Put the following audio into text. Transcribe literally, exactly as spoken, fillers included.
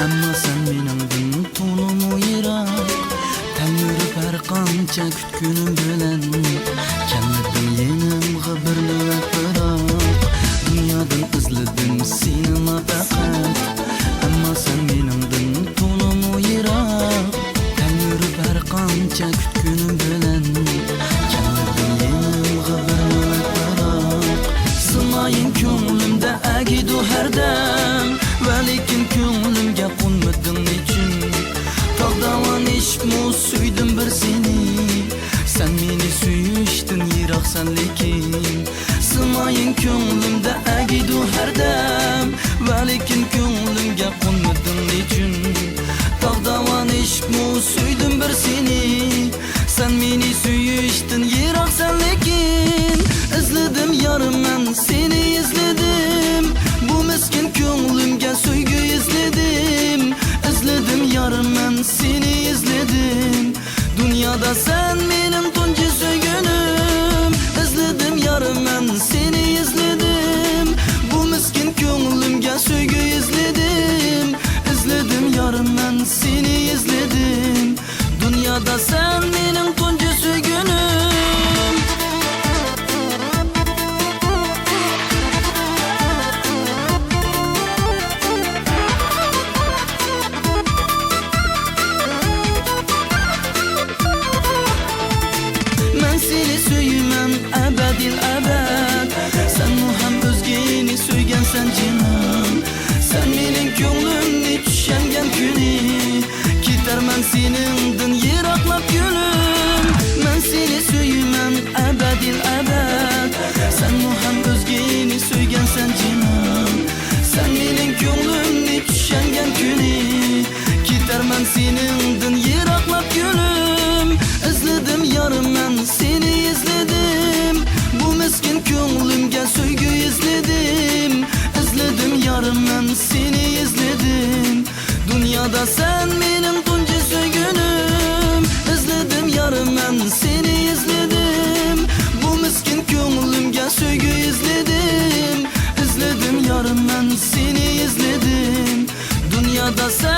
ئەمما سەن مېنىڭدىن تولىمۇ يىراق، تەلمۈرۈپ ھەر قانچە كۈتكىنىم بىلەن، كەلمىدىڭ يېنىمغا بىر نۆۋەت بىراق. دۇنيادىن ئىزلىدىم سېنىلا پەقەت، ئەمما سەن مېنىڭدىن تولىمۇ يىراق، تەلمۈرۈپ ھەر قانچە كۈتكىنىم بىلەن، كەلمىدىڭ يېنىمغا بىر نۆۋەت بىراق. سىمايىڭ كۆڭلۈمدە ئەگىيدۇ ھەردەم، ۋەلىكىن كۆڭلۈمگە قونمىدىڭ نېچۈن؟ تاغ داۋان ئېشىپمۇ سۆيدۈم بىر سېنى، سەن مېنى سۆيۈشتىن يىراقسەن لېكىن. سىمايىڭ كۆڭلۈمدە ئەگىيدۇ ھەردەم، ۋەلىكىن كۆڭلۈمگە قونمىدىڭ نېچۈن؟ تاغ داۋان ئېشىپمۇ سۆيدۈم بىر سېنى، سەن مېنى سۆيۈشتىن يىراقسەن لېكىن. ئىزلىدىم يار مەن سېنى ئىزلىدىم، بۇ مىسكىن كۆڭلۈمگە سۆيگۈ ئىزلىدىم. ئىزلىدىم يار مەن سېنى ئىزلىدىم، دۇنيادا سەن مېنىڭ تۇنجى سۆيگۈنۈم. ئىزلىدىم يار مەن سېنى ئىزلىدىم، بۇ مىسكىن كۆڭلۈمگە سۆيگۈ ئىزلىدىم. ئىزلىدىم يار مەن سېنى ئىزلىدىم، دۇنيادا سەن مېنىڭ تۇنجى سۆيگۈنۈم. مەن سېنى سۆيىمەن ئەبەدىل ئەبەد، سەنمۇ ھەم ئۆزگىنى سۆيگەنسەن جېنىم. سەن مېنىڭ كۆڭلۈمنى چۈشەنگەن كۈنى، كېتەرمەن سېنىڭدىن يىراقلاپ گۈلۈم. مەن سېنى سۆيىمەن ئەبەدىل ئەبەد، سەنمۇ ھەم ئۆزگىنى سۆيگەنسەن جېنىم. سەن مېنىڭ كۆڭلۈمنى چۈشەنگەن كۈنى، كېتەرمەن سېنىڭدىن يىراقلاپ گۈلۈم. ئىزلىدىم يار مەن سېنى ئىزلىدىم، بۇ مىسكىن كۆڭلۈمگە سۆيگۈ ئىزلىدىم. ئىزلىدىم يار مەن سېنى ئىزلىدىم، دۇنيادا سەن مېنىڭ تۇنجى سۆيگۈنۈم. ئىزلىدىم يار مەن سېنى ئىزلىدىم، بۇ مىسكىن كۆڭلۈمگە سۆيگۈ ئىزلىدىم. ئىزلىدىم يار مەن سېنى ئىزلىدىم، دۇنيادا سەن